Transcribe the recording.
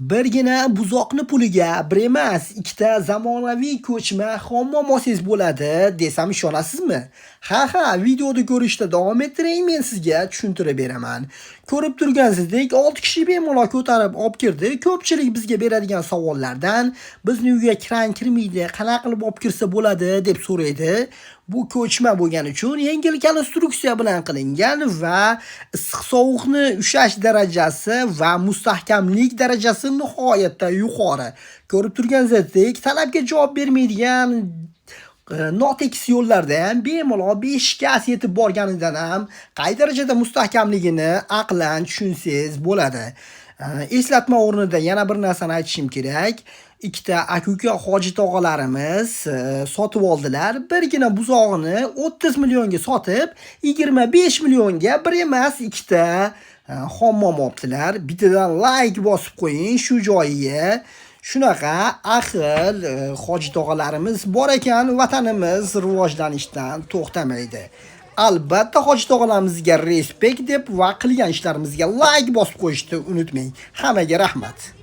Birgina buzoqni puliga bir emas, ikkita zamonaviy ko'chma hammom olsangiz bo'ladi desam ishonasizmi? Ha, videoda ko'rishda davom ettiring, men sizga tushuntirib beraman. Ko'rib turgansizdek, 6 kishi bemalol ko'tarib olib kirdi. Ko'pchilik bizga beradigan savollardan bizni uyga kran kirmaydi, qanaqa qilib olib kirsa bo'ladi deb so'raydi. Bu ko'chma bo'lgani uchun yengil konstruksiya bilan qilingan va issiq sovuqni ushlash darajasi va mustahkamlik darajasi nihoyatda yuqori. Ko'rib turganingizdek, talabga javob bermaydigan notekis yo'llarda ham bemalol 5 gaz yetib borganidan ham qay darajada mustahkamligini aqlan tushunsangiz bo'ladi. Eslatma o'rnida yana bir narsani aytishim kerak. Ikkita aka-uka hoji tog'alarimiz sotib oldilar. Birgina buzog'ini 30 millionga sotib, 25 millionga bir emas, ikkita hammom olibdilar. Bittadan like bosib qo'ying shu joyiga. Shunaqa ahil hoji tog'alarimiz bor ekan, vatanimiz rivojlanishdan to'xtamaydi. Albatta hoji tog'alarimizga respekt deb va qilgan ishlarimizga like bosib qo'yishni unutmang. Hammaga rahmat.